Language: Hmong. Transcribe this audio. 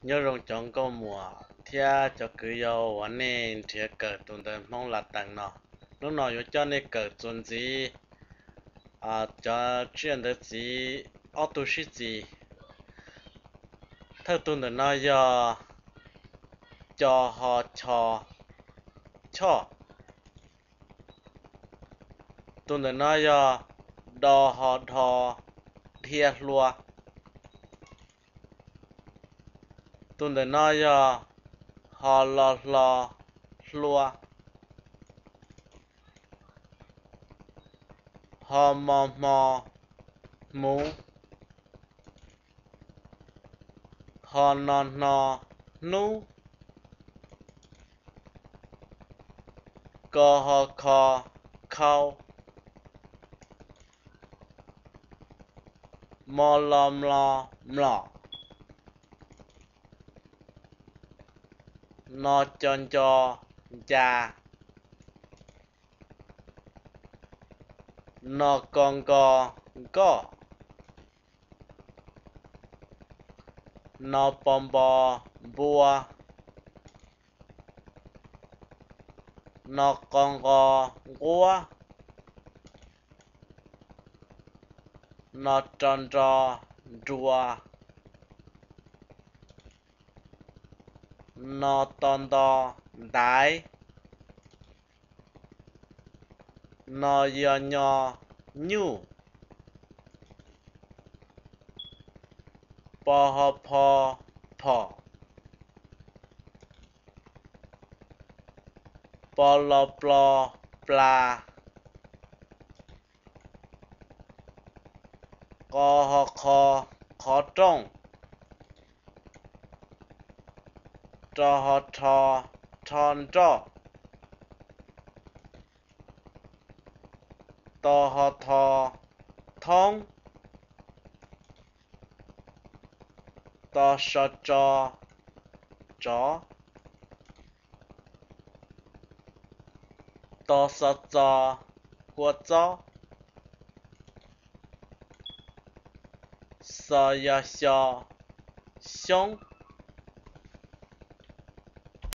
Nyob zoo cov nkauj muam thiab cov kwv yau uas nej nrhiav kawm tus ntawv Hmoob Latees no. Hnub no yuav coj nej kawm txuas ntxiv cov tsiaj ntawv txiv ob tug sib txis. Thawj tug ntawm no yog co ho cho, choj. Tus ntawm no yog do ho dho, dhia hlua. Tus ntawm no yog ho lo hlo, hlua. Ho mo hmo, hmuv. Ho no hno, hnub. Ko ho kho, khau. Mo lo mlo, mlom. No co nco, nca. No ko nko, nkoj. No po npo, npua. No qo nqo, nquab. No ro nro, nrua. No to nto, ntaiv. No yo nyo, nyuj. Po ho pho, phom. Po lo plo, pla. Qo ho qho, qhov rooj. Ro ho rho, rho nroj. To ho tho, thoob. To so tso, tsov. To xo txo, kua txob. Xo yo xyo, xyoob.